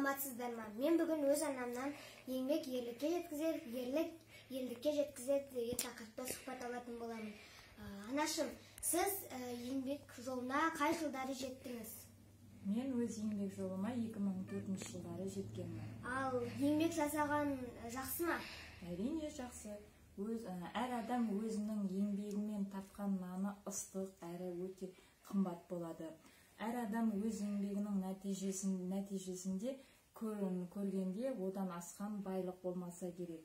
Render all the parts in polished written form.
Саламатсыздар ма? Мен бүгін өз анамнан еңбек ерлікке жеткізер, ерлік елдікке жеткізеді деген тақырыпта сұхбат алатын боламын. Анашым, сіз еңбек жолына қай жылдары жеттіңіз? Мен өз еңбек жолыма 2004 жылдары жеткенмін. Ал еңбек жасаған жақсы ма? Әрине жақсы. Әр адам өзінің еңбегімен тапқан наны ыстық әрі өте қымбат болады. Әр адам өз еңбегінің нәтижесінде көргенде одан асқан байлық болмаса керек.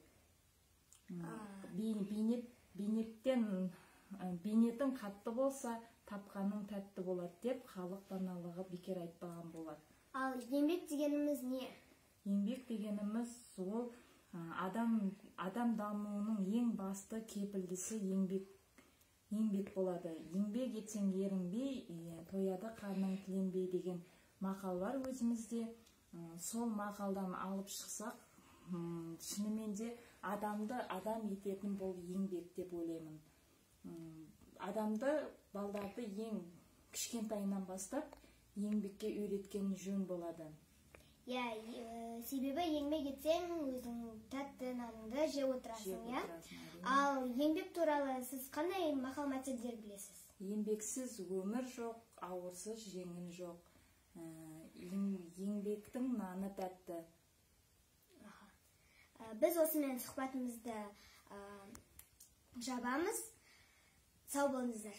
Бейнетің қатты болса, тапқаның тәтті болады деп халық даналығы бекер айтпаған болар. Ал еңбек дегеніміз не? Еңбек дегеніміз ол адам дамуының ең басты кепілдісі еңбек болады. Еңбек етсең ерінбей, тояды қарның тіленбей деген мақал бар өзімізде. Сол мақалдан алып шықсақ, шынымен де адамды адам ететін бұл еңбек деп ойлаймын. Адамды, балдарды ең кішкентайынан бастап еңбекке үйреткен жөн болады. Иә, себебі еңбек етсең, өзің тәтті наныңды жеп отырасың, иә? Ал еңбек туралы сіз қандай мақал-мәтелдер білесіз? Еңбексіз өмір жоқ, ауырсыз жеңіл жоқ. Еңбектің наны тәтті. Біз осымен сұхбатымызды жабамыз. Сау болыңыздар.